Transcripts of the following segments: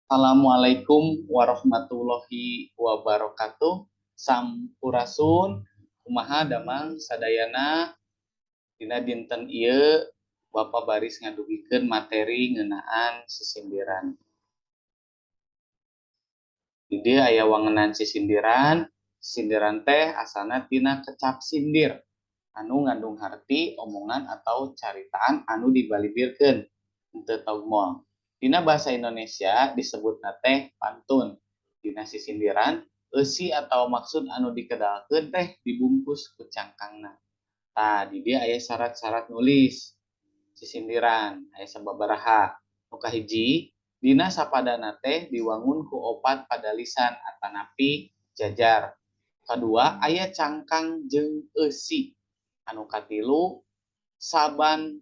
Assalamualaikum warahmatullahi wabarakatuh. Sampurasun, kumaha damang sadayana. Dina dinten ieu Bapak baris ngadugikeun materi ngeunaan sisindiran. Di dieu aya wangenan sisindiran. Sisindiran teh asalna tina kecap sindir anu ngandung harti omongan atau caritaan anu dibalibirkeun henteu togmol. Dina bahasa Indonesia disebutna teh pantun. Dina sisindiran, eusi atau maksud anu dikedalkeun teh dibungkus ku cangkangna. Tah, di dieu aya syarat-syarat nulis sisindiran, aya sababaraha. Nu kahiji, dina sapadana teh diwangun ku opat padalisan atanapi jajar. Kadua, aya cangkang jeung eusi. Anu katilu, saban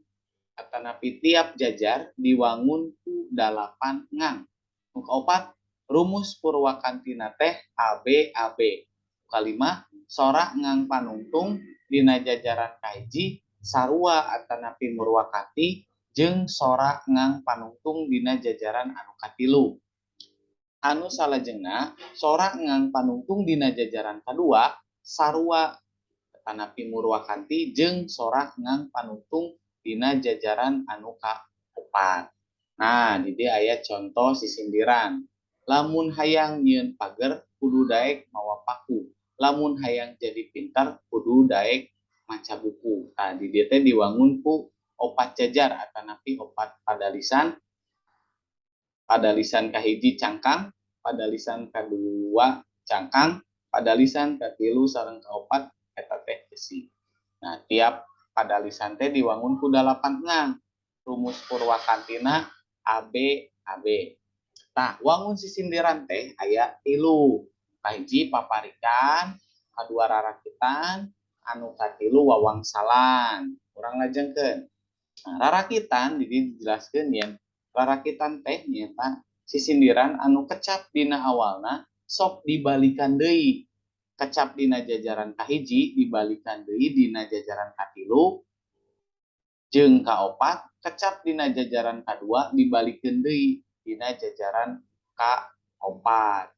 atanapi tiap jajar diwangun ku 8 ngang. Nu kaopat, rumus purwakantina teh AB AB. Nu kalima, sora ngang panungtung dina jajaran kahiji sarua atanapi murwakanti jeung sora ngang panungtung dina jajaran anu katilu. Anu salajengna, sora ngang panungtung dina jajaran kadua sarua atanapi murwakanti jeung sora ngang panungtung dina jajaran anu kaopat. Nah, di dieu aya contoh sisindiran. Lamun hayang nyieun pager kudu daek mawa paku. Lamun hayang jadi pintar kudu daek maca buku. Tah, di dieu teh diwangun ku opat jajar atanapi opat padalisan. Padalisan kahiji cangkang, padalisan kadua cangkang, padalisan katilu sareng kaopat eta teh eusi. Nah, tiap padalisan teh diwangun ku 8 ngang. Rumus purwakantina AB AB. Tah, wangun sisindiran teh aya 3. Kahiji paparikan, kadua rarakitan, anu katilu wawangsalan. Urang lajengkeun. Nah, rarakitan di dieu dijelaskeun yen rarakitan teh nyaeta sisindiran anu kecap dina awalna sok dibalikan deui. Kecap dina jajaran kahiji dibalikan deui dina jajaran katilu jeung kaopat, kecap dina jajaran kadua dibalikeun deui dina jajaran kaopat.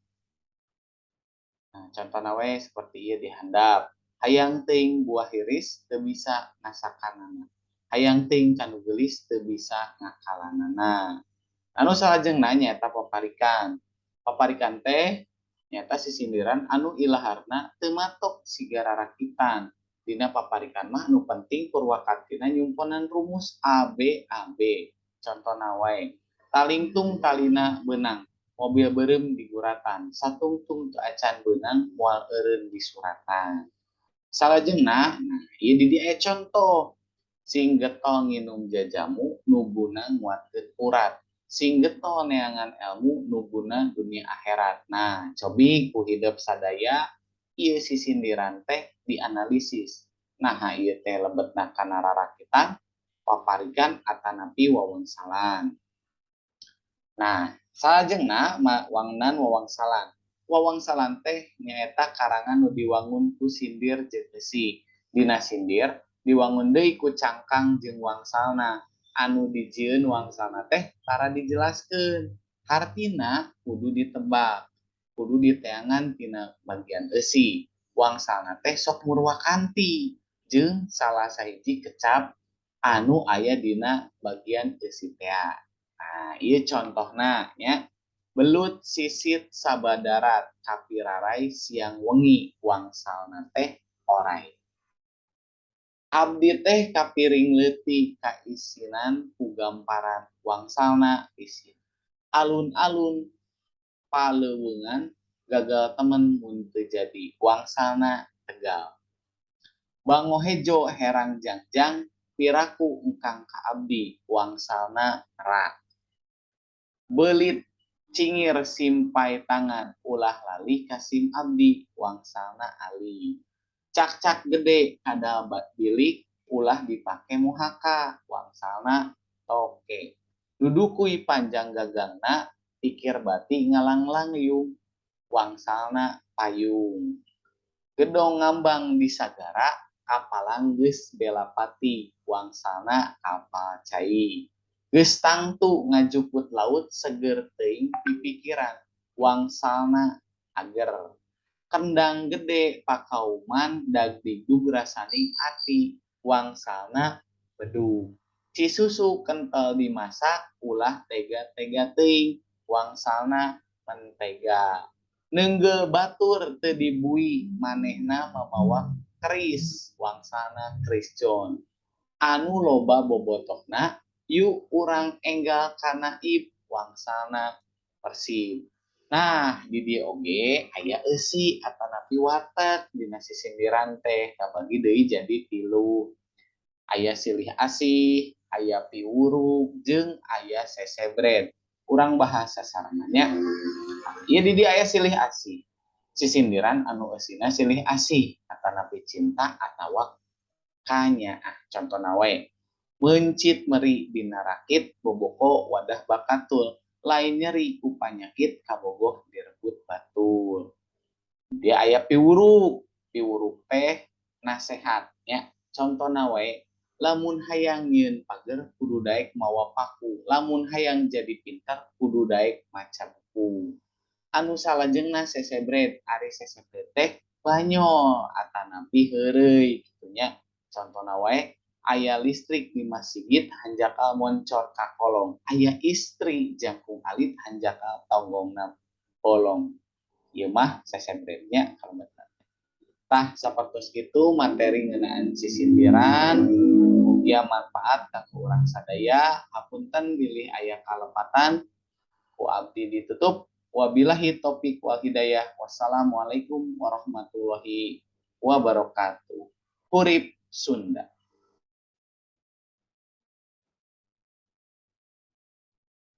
Nah, contohna we seperti ieu di handap. Hayang teuing buah hiris teu bisa ngasakanana. Hayang teuing ka nu geulis teu bisa ngakalanana. Anu salajengna nyaeta paparikan. Paparikan teh nyaeta sisindiran anu ilaharna teu matok siga rarakitan. Dina paparikan mah nu penting purwakantina nyumponan rumus AB AB. Contona wae, talingtung talina beunang, mobil beureum diguratan, satungtung teu acan beunang moal eureun disuratan. Salajengna, nah ieu di dieu aya contoh. Sing getol nginum jajamu nu guna nguatkeun urat. Sing getol neangan elmu nu guna dunia akhirat. Nah, cobi ku hidep sadaya ieu sisindiran teh dianalisis. Naha ieu teh lebetna kana rarakitan, paparikan atanapi wawangsalan. Nah, salajengna wangenan wawangsalan. Wawangsalan teh nyaeta karangan nu diwangun ku sindir jeung eusi. Dina sindir diwangun deui ku cangkang jeung wangsalna. Anu dijieun wangsalna teh tara dijelaskeun. Hartina kudu ditebak, kudu diteangan tina bagian eusi. Wangsalna teh sok murwakanti jeung salah sahiji kecap anu aya dina bagian eusi tea. Nah, ieu contohna nya. Belut sisit sabadarat kapiraray siang wengi wangsalna teh oray. Abdi teh kapiring leutik kaisinan ku gamparan wangsalna isin. Alun-alun paleuweungan gagal temen mun teu jadi wangsalna Tegal. Bango hejo herang jangjang piraku engkang ka abdi wangsalna Merak. Beulit cingir simpai tangan ulah lali ka sim abdi wangsalna Ali. Cakcak gede kadal bilik ulah dipake muhaka wangsalna toke. Dudukui panjang gagangna pikir bati ngalanglangyung wangsalna payung. Gedong ngambang di sagara kapalang geus belapati wangsalna kapal cai. Geus tangtu ngajuput laut seger teuing pipikiran, wangsalna ager. Kendang gede pakauman dagdigdug rasaning ati, wangsalna bedug. Cisusu kentel dimasak ulah tega-tega teuing, wangsalna mentega. Neunggeul batur teu dibui manehna mamawa keris, wangsalna krisjon. Anu loba bobotohna yu urang enggal ka naib, wangsalna Persib. Nah, di dieu oge aya eusi atanapi watek dina sisindiran teh kabagi deui jadi tilu. Aya silih asih, aya piwuruk, jeung aya sesebret. Urang bahas sasarengan nya. Ieu di dieu aya silih asih. Sisindiran anu eusina silih asih atanapi cinta atawa kanyaah. Contona wae, meuncit meri dina rakit boboko wadah bakatul, lain nyeri ku panyakit kabogoh direbut batur. Dia aya piwuruk, piwuruk teh nasehat nya. Contona wae, lamun hayang nyieun pager kudu daek mawa paku, lamun hayang jadi pinter kudu daek maca buku. Anu salajengna sesebret, ari sesebret teh banyol atanapi heureuy kitu nya. Contona wae, aya listrik di masigit hanjakal moncor ka kolong, aya istri jangkung alit hanjakal tonggongna bolong. Ieu mah sesebret nya kalebetna. Tah, sapertos kitu materi ngeunaan sisindiran, mugia manfaat kanggo urang sadaya. Hapunten bilih aya kalepatan, ku abdi ditutup. Wabillahi taufik wal hidayah. Wassalamualaikum warahmatullahi wabarakatuh. Hurip Sunda.